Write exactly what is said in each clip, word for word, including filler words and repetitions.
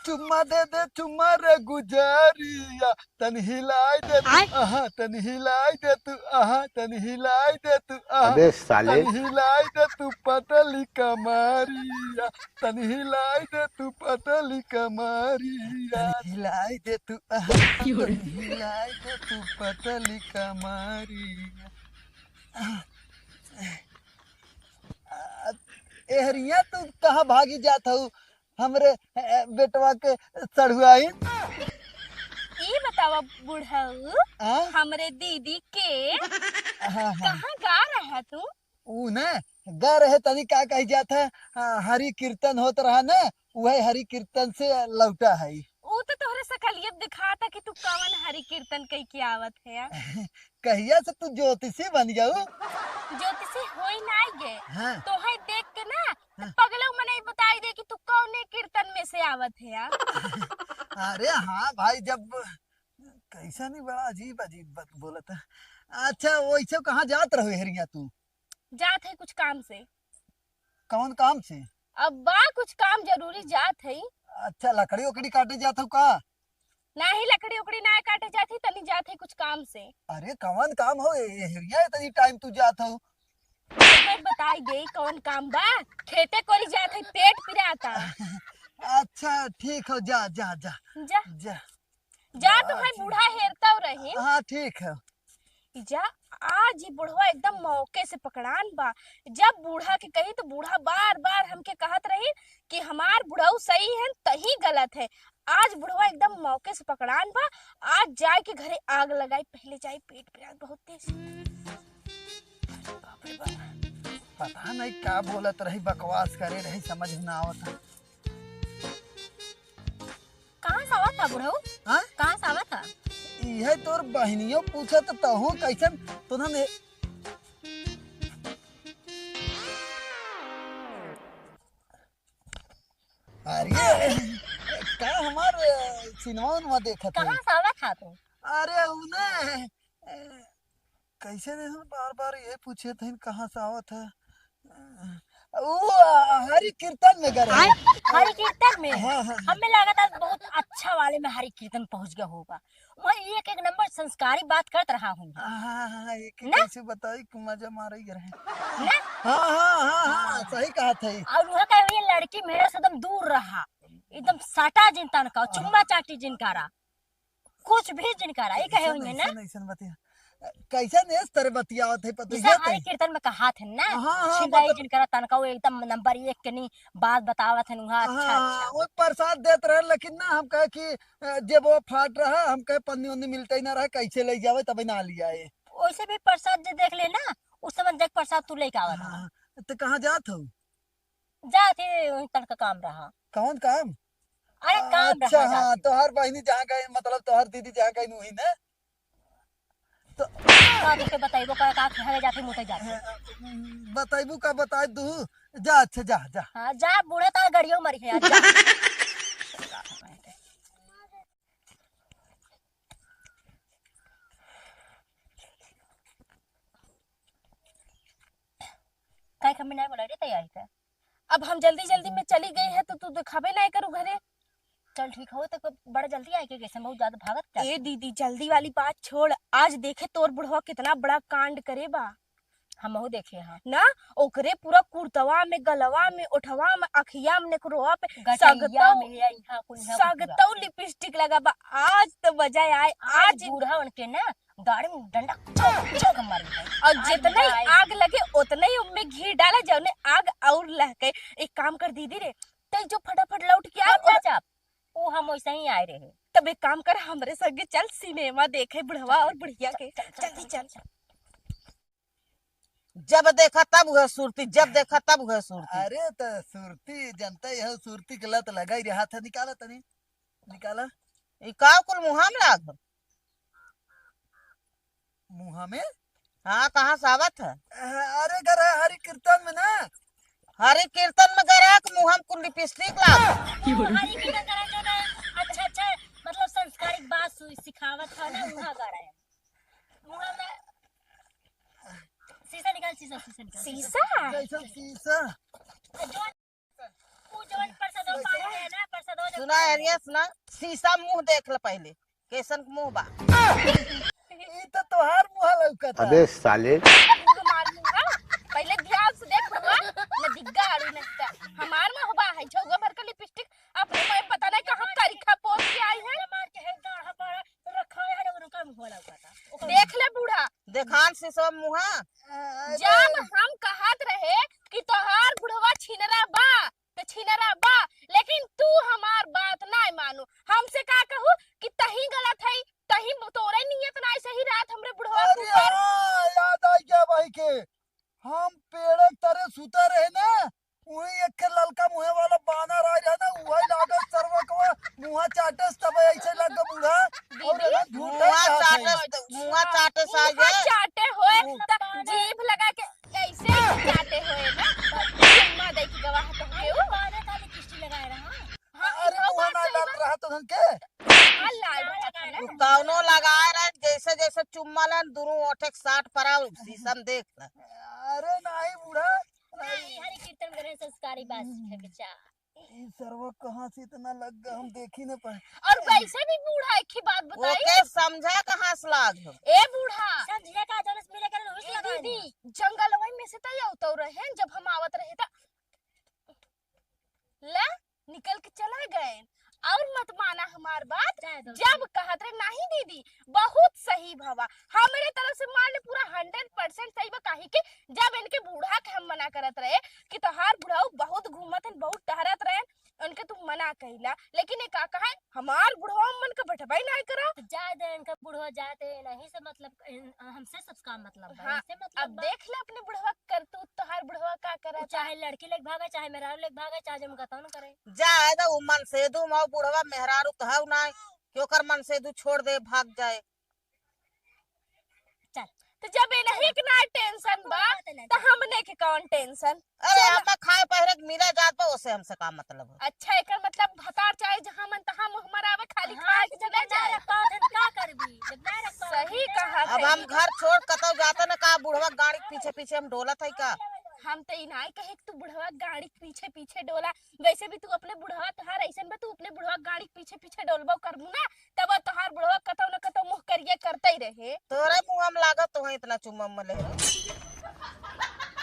चुम्मा दे दे, चुम्मा रे गुजरिया, तन हिलाई दे तू, आय। आहा, तन हिलाई दे तू, आहा, तन हिलाई दे तू, आहा, अबे साले। तन हिलाई दे तू पतली कमरिया, तन हिलाई दे तू पतली कमरिया, तन हिलाई दे तू, आहा, क्यों रे? तन हिलाई दे तू पतली कमरिया। आ, ए हरिया, तू कहाँ भागी जात हऊ? हमरे, ए, बेटवा के सढ़ुआइन। ई बतावा बुढ़ऊ, आ? हमरे दीदी के हाँ, हाँ। कहाँ गा रहा तू? ऊ न गा रहे, तनी का कही जात है, आ, हरि कीर्तन होत रहा न, उहे हरि कीर्तन से लौटा है। ऊ तो तोहरे सकलियत दिखाता कि तू कवन हरि कीर्तन कई के आवत है यार। कहिया से तू ज्योतिषी बन जाऊ? ज्योतिषी होई नाई गे। हाँ। तोहे देख के ना, हाँ। पगलऊ मनई बताई दे कि तू कौने कीर्तन में से आवत है यार। अरे हाँ भाई, जब कैसा नहीं, बड़ा अजीब अजीब बात बोलत है। अच्छा, वैसे कहाँ जात रहो हरिया तू? जात है कुछ काम से। कौन काम से? अब बा कुछ काम जरूरी जात है। अच्छा, लकड़ी उकड़ी काटे जात हो का? नाही, लकड़ी उकड़ी ना काटे जात ही, तनी जात ही कुछ काम से। अरे, कवन काम हो, ए, ए, हरिया इतनी टाइम तू जात हो? मैं बताई दे कवन काम बा, खेते कोरी जात ही, पेट पिराता। अच्छा, ठीक हो, जा, जा, जा। जा। जा। जा, तो हाँ, भाई, ठीक। बूढ़ा हेरता रही। हाँ, ठीक है। जा, आज ही बुढ़वा एकदम मौके से पकड़ान बा। जब बूढ़ा के कही तो बूढ़ा बार बार हमके कहत रही कि हमार बुढ़ऊ सही है, तही गलत है। आज बुढ़वा एकदम मौके से पकड़ान बा। आज जाए के घरे आग लगाई, पहले जाए, पेट पिरात बहुत तेज। बाप रे बाप, पता नहीं का बोलत रही, बकवास करे रही, समझ में ना आवत है। कहाँ से आवत था बुढ़ऊ? हाँ? कहाँ से आवत था? इहे तोर बहिनियो पूछत तहूँ कैसन तोनन ए-, अरे, का हमार, ए, सिनेमा उनमा देखत है? कहाँ से आवत था तू? अरे, उ ने, ए, कैसे रे हम बार-बार ये पूछे थे, कहाँ से आवत है? उ, आ, हरि कीर्तन में गए रहे। आय, हरि कीर्तन में? हाँ, हाँ, हाँ। हमें लागत है बहुत अच्छा वाले में हरि कीर्तन पहुँच गया होगा। वहाँ एक, एक नंबर संस्कारी बात करत रहा हूँ। हाँ, हाँ, हाँ, एक, एक ना? कैसे बताई कि मजा मारे ही रहे। ना? हाँ, हाँ, हाँ, हाँ, हाँ। सही कहा थे। और वहाँ का ये लड़की मेरे से एकदम दूर रहा, एकदम सटा जिन तनका, हाँ। चुम्मा चाटी जिन करा। कुछ भी जिन करा, ये कहे हुए ना? ऐसन, ऐसन बतिया। कैसन इस तरह बतियावत है, पता जैसे है हमारे तो? कीर्तन में कहा थे ना, हाँ, हाँ, छिदाई बता- जिन करा तनका, वो एकदम नंबर एक के नहीं बात बतावत है, हाँ, अच्छा, हाँ, अच्छा। वो प्रसाद देत रहे, लेकिन ना हम कहे कि, अ, जेब वो फाट रहा, हम कहे पन्नी उन्नी मिलते ही ना रहा, कैसे ले जावे, तभी ना लिया है। वैसे भी प्रसाद जे देख ले ना, उस समय देख प्रसाद तू लेके आवत रहा। हाँ, तो कहाँ जात हो? जात ही वहीं तनका काम रहा। कौन काम? अरे काम अच्छा, रहा हाँ, जात ही। तोहर बहिनी जहाँ गई, मतलब तोहर दीदी जहाँ गई, वहीं ना? तो का तोके बताइबो का, का खावे जात ही, मुते जात ही। बताइबू का, बताई दू। जा, अच्छा, जा, जा। हाँ, जा, बूढ़ा ता गड़ियो मरी है, जा। काहे कमी नहीं बोला रे तैयारी का? अब हम जल्दी जल्दी में चली गई है तो तू दिखाबे नहीं करू घरे। चल ठीक हो, तो को-, बड़ा जल्दी आए के कैसे बहुत ज्यादा भागत जात ए है। दीदी, जल्दी वाली बात छोड़, आज देखे तोर बुढ़वा कितना बड़ा कांड करे बा। हमहू देखे हाँ। ना, ओकरे पूरा कुर्तवा में, गलवा में, ओठवा में, अखिया में, नेकरोवा पे, गटैया सगतौ, में, यहाँ कुल यहाँ पूरा। सगतौ लिपस्टिक लगा बा। आज तो मजा आए, आज आज बूढ़ा उनके ना गाड़ी में डंडा चौक, चौक मार दे। और आज जितने मजा आए। आग लगे उतने ही उनमें घी डाला, जौने आग और लहके। एक काम कर दीदी रे, तै जो फटाफट लौट के आ, चुप, चुप, चुप। वो हम वैसे ही आए रहे। तब एक काम कर, हमरे संगे चल सिनेमा देखे बुढ़वा और बुढ़िया के। चल, चल, जल्दी चल, चल। चल। जब देखा तब उहे सुरती, जब देखा तब उहे सुरती। अरे त सुरती जनता यह सुरती के लत लगाई रहा था, निकाला तनी, निकाला। ई का कुल मुहा में लाग? मुहा में? हाँ, कहाँ से आवत है? अरे घर है हरि कीर्तन में ना। हरि कीर्तन में गए रहा कि मुहा में कुल लिपस्टिक लाग? हरि कीर्तन करे जो ना, अच्छा, अच्छा, मतलब संस्कारिक बात सु-, सिखावत है ना, वहाँ गए रहे। मुहा में शीशा निकाल, शीशा, शीशा निकाल। शीशा? कैसन शीशा? जो, वो जवन प्रसादो पानी है ना, प्रसादो सुना एरिया, सुना, शीशा मुँह देख ले पहिले, कैसन मुँह बा। ई तो तोहार मुँह लौकता। अबे साले। हमार मुँह, पहिले ध्यान से देख बुढ़वा, न दिग्गा आड़ू नहीं का। हमार मुँह बा है, झौगा भर के लिपस्टिक, अपने मुँह पता नहीं कहाँ करिखा पोत के आई है। मार के है, गाढ़ा पाड़ा रखा है, उनका मुँह लौकता। देख ले बूढ़ा। देखान शीशा मुँह। जब हम कहत रहे कि तोहार बुढ़वा छिनरा बा, तो छिनरा बा, लेकिन तू हमार बात नाय मानो। हमसे का कहू कि तही गलत है, तही तोरे नियत नाय सही रहत हमरे बुढ़वा के अरे ऊपर। हाँ, याद आ गया भाई के। हम पेड़ के तरे सुता रहे ना, वही एक के ललका मुँहे वाला बानर आ रहा ना, वही लागल सरवा कवा मुँहा चाटस, तब ऐसे लग गया बूढ़ा। और दीदी, एकदम झूठा मुँहा कहत है। चाटस, मुँहा चाटस आ मुँहा गया। चाटे होए, मुँह त जीभ लगा के ऐसे चाटे होए ना, चुम्मा दे के गवाह तो के ऊ। बाने का लिपस्टिक लगाए रहा। हाँ, अरे, इहो मुँह बात ना सही लाल बा। रहा तो धन के। हाँ, लाल रहा था ना। उ कौनो लगाए रहे, जैसे, जैसे चुम्मा लेन, दुनू ओठे के साट परा, शीशम देख ले। अरे, नहीं बूढ़ा। नहीं, हरि कीर्तन करे संस्कारी बात सीखे के चाह। ई सरवा कहाँ से इतना लग गया, हम देखी न पाए। और वैसे भी बूढ़ा, एक ही बात बताई। ओके समझा कहाँ से लाग हो? ए बूढ़ा। समझिए का, जौन से मिले करे, वही से ए लगाए दीदी, ना। जंगलवा में से तई अवतौ रहे, जब हम आवत रहे त ले निकल के चला गए। और मत माना हमार बात, जाए दो। जब कहत रहे, नहीं दीदी, बहुत सही भवा, हमरे तरफ से मान ले पूरा हंड्रेड परसेंट सही बा, काहे कि जब इनके बूढ़ा के हम मना करत रहे कि तोहार बुढ़ऊ बहुत घूमत हन, बहुत टहरत रहे, उनके तू मना कइला, लेकिन ये का कहे, हमार बुढ़वा मन के बैठबे नहीं करा। तो जाए दे, इनका बुढ़वा जाए दे, नहीं से मतलब, इन-, हमसे सब काम मतलब बा, हाँ, इनसे मतलब अब बा। देख ले अपने बुढ़वा के करतूत, तोहार बुढ़वा का करत उ चाहे लड़की लेके भागे, चाहे मेहरारू लेके भागे, चाहे जम गतौन करे। जाए दे, उ मनसेधू मऊ बुढ़वा मेहरारू तो हऊ नाय, कि ओकर मनसेधू छोड़ दे, भाग जाए। चल, तो जब इन्हीं के ना टेंशन बा, तो हमने के कौन टेंशन? अरे, चल। हमें खाए पहिरे के मिला जात बा, ओसे हमसे का मतलब है? अच्छा, एकर मतलब भतार चाहे जहाँ मन तहाँ मुँह मरावे, खाली हाँ, खाए के जब मिला ना जाए। रखा होत है, तो का करबी? जब ना रखा होत सही है, कहा अब है। हम घर छोड़ कतौ जाते न का, बुढ़वा गाड़ी के पीछे पीछे हम डोलत है का? हम तो ई नाय कहे कि तू बुढ़वा गाड़ी के पीछे पीछे डोला, वैसे भी तू अपने बुढ़वा तोहार ऐसन बा, तू अपने बुढ़वा गाड़ी के पीछे पीछे डोलबो करबू ना, तब तोहार बुढ़वा कतौ न कतौ मुँह करिया करते ही रहे। तोरे मुँह में लागत तो इतना चुम्मा मले।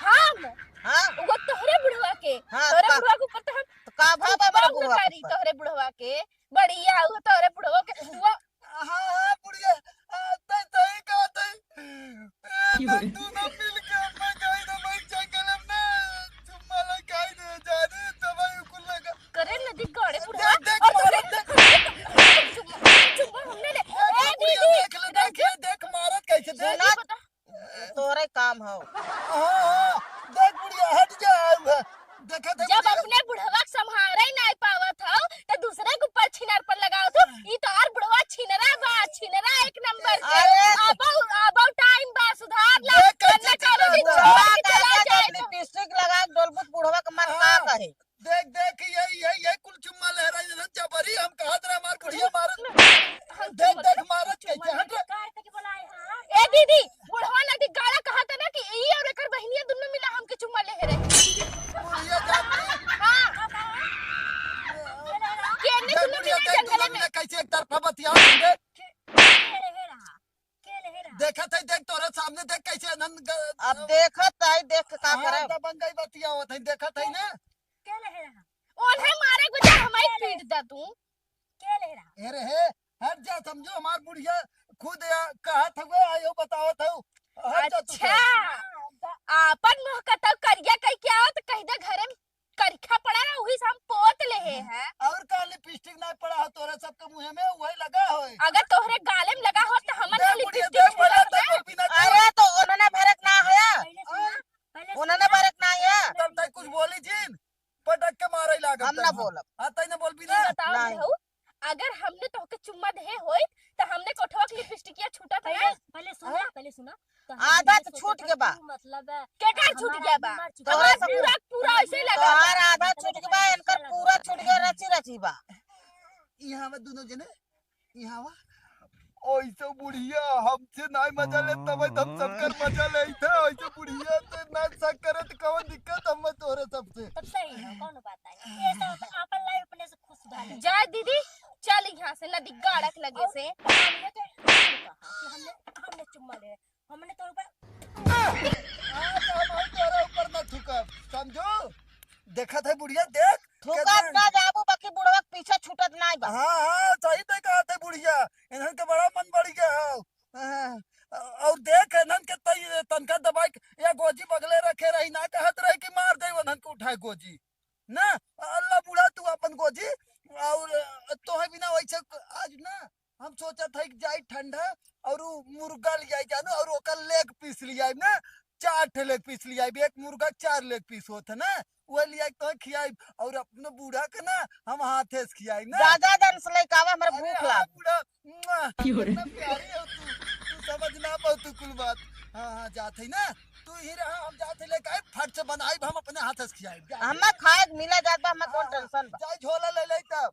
हम? हाँ। वो तोहरे बुढ़वा के, हाँ, तोहरे का, बुढ़वा के ऊपर तो हम तो का भाव बा मेरे ऊपर बुढ़वा के करी, ऊपर? तोहरे बुढ़वा के, बढ़िया, वो तोहरे बुढ़वा के, वो हाँ, हाँ, बुढ़िया, आ, तै, तै का तै? ए, तै दोनों मिल के हमें गाई दे, मैं जंगल में ना, चुम्मा लगाई दे, जा रे, तबाही कुल लगा। करे नदी गाड़े बुढ़वा, देख, देख, और मारत, तोहरे देख। चुम्मा, चुम्मा हमने ले। ए, ए, बुढ़िया, दीदी, देख ले, देख ले, देख, मारत कैसे, देख। सुना, बता। तोरे काम हो। हाँ, हाँ, देख बुढ़िया, हट जा, आऊ है। देखत है जब बुढ़िया। अपने बुढ़वा के संभारे नाय पावत हो, तो दूसरे के ऊपर छिनार पर लगावत हो। ई तो और बुढ़वा छिनरा बा, छिनरा एक नंबर के। अरे, अबो, अबो टाइम बा, सुधार ला। देख कैसे वरना चिल्ला करो कि रहा। छोड़ के चला जाए तो। लिपस्टिक लगा के डोलबुत बुढ़वा के मन का हाँ। कहे? देख, देख, ये, ये, ये कुल चुम्मा ले रहा है, जबरी हम कहत रहे, हमार बुढ़िया मारत। हम देख, चुम्मा देख, मारत कैसे, हट रे। ए दीदी, बुढ़वा नदी गाड़ा कहत है ना कि ई और एकर बहिनिया दुन्नो मिला हमके चुम्मा ले रहे। बुढ़िया जात में। हाँ। कि एने देख, दुन्नो बुढ़िया, मिला देख, जंगल दुन्नो में। मिला कैसे एक तरफा बतिया होंगे। देखत है, देख तोरे सामने देख कैसे अनंत ग-, अब देखत है, देख के का हाँ, करब? दबंगई बतिया होत है, देखत है ना? ओन्हे मारे गुजर हमारी पीट दा तू। अरे हे, हट जा, समझो हमार बुढ़िया खुद या कहत हवे, आयो बतावत हूँ। हट जा तू अच्छा, तो। आपन मुँह कतौ करिया कह के आओ तो कह दे घरे में करिखा पड़ा ना, वही से हम पोत लेहे हैं। और का लिपस्टिक ना पड़ा हो तोरे सबके मुँहे में, वही लगा होए। अगर तोहरे गाले में लगा हो तो हमर देख बुढ़िया, लिपस्टिक देख छूटत भला है। तक बिना अरे तो उन्होंने भरत ना होया। पहले सुना, हाँ? पहले उन्होंने सुना। भरत ना होया। तब तक कुछ बोली जिन, पटक के मारे लागत हम ना तब। बोलब। हाँ, तई ना बोलबी ई ना। बताओ नहीं। बुढ़ऊ, अगर हमने तोहके चुम्मा देहे होइत, त हमने कोठवा के लिपस्टिकिया छूटत पहले, ना? पहले सुना, हाँ? पहले सुना। तो आधा हमने तो सोचा छूट था गया बा। कि मतलब है, केकर छूट हमारा गया बा? बीमार चुका तोहरा है। सब पूरा, पूरा ऐसे ही लगा बा। तोहार आधा छूट गया बा, इनकर पूरा छूट गया, रची रची बा। यहाँ बा दोनों जने, यहाँ बा। ओइसे बुढ़िया हमसे नाय मजा ले, तब हम सबकर मजा ले थे। ओइसे बुढ़िया से ना शक करे तो कौन दिक्कत हम तोहरे सबसे। तब सही है, कौन बात है? ये सब अपन लाइफ अपने से खुश बा। जा दीदी, चल यहाँ से, नदी गाड़क लगे से। हमने तो कहा कि हमने, हमने चुम्मा ले, हमने तो ऊपर हाँ, तो हम तोरा ऊपर न थूकब, समझू? देखत है बुढ़िया, देख, थूकत ना जाबू, बाकी बुढ़वा के पीछे छूटत नाई बा। हाँ, हाँ, सही ते कहत है बुढ़िया, इन्हन के बड़ा मन बढ़ गया हो। हाँ, और देख, इन्हन के तई-, तनका दबाई के, या गोजी बगले रखे रही, ना कहत रही कि मार दे, उन्हन के उठाए गोजी। ना, अल्लाह बुढ़ा, तू अपन गोजी, और तोहे बिना वैसे क-, आज ना, हम सोचत है कि जाई ठंडा और उ मुर्गा ले आई जानू, और ओकर लेग पीस ले आई ना, चार ठे लेग पीस ले आई, एक मुर्गा चार लेग पीस होत है ना, वो ले आई तो खियाई, और अपने बूढ़ा के ना हम हाथे से खियाई ना। ज्यादा दन से लेके आवा, हमरा अरे भूख हाँ लाग। बूढ़ा, मुआ, क्यों रे? कितना प्यारी हो तू, तू समझ ना पाओ तू कुल बात। हाँ, हाँ, जात है ना, तू ही रहा, हम जात है लेके आए, फट से बनाई, हम अपने हाथ से खियाई। जा। हमें खाए के मिला जात बा, हमें कौन हाँ, हाँ, टेंशन बा? जाए झोला ले ले तब।